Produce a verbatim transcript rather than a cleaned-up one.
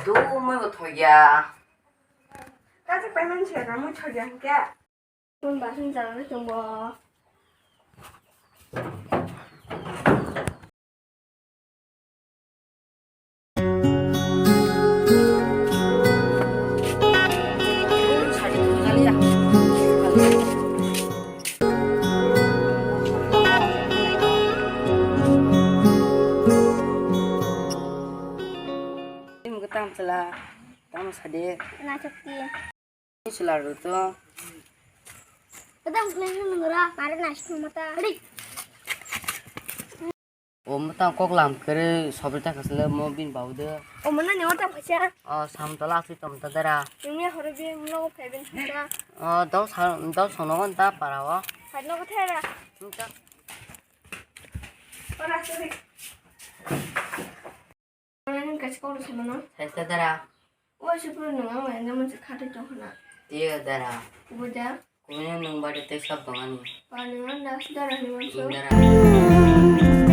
Tumui bo thokya. Kaisa payment se ramui thokya hwnkhe. Kun basin jalani chwngbo. Tamo sadi. Nasakti. Sila ruto. Kadang kena nungra, mare nasi mata. Hadi. O mata kok lam kere sobri ta kasle mo bin bau de. O mana ni ota phacha. O sam tola si tom ta dara. Ini horo bi mo ko phaibin phacha. O dau sa dau sono gon ta para o. Hai no ko thera. Ora sori. Mana ni kasi ko sama no. Hai ta dara. O sipur nung ang yang naman sa khatwi tongkhana. Tiyo dara. Kubo da. Kuno nung bari tei sab tongani. Pa nung ang da dara ni manso. Dara.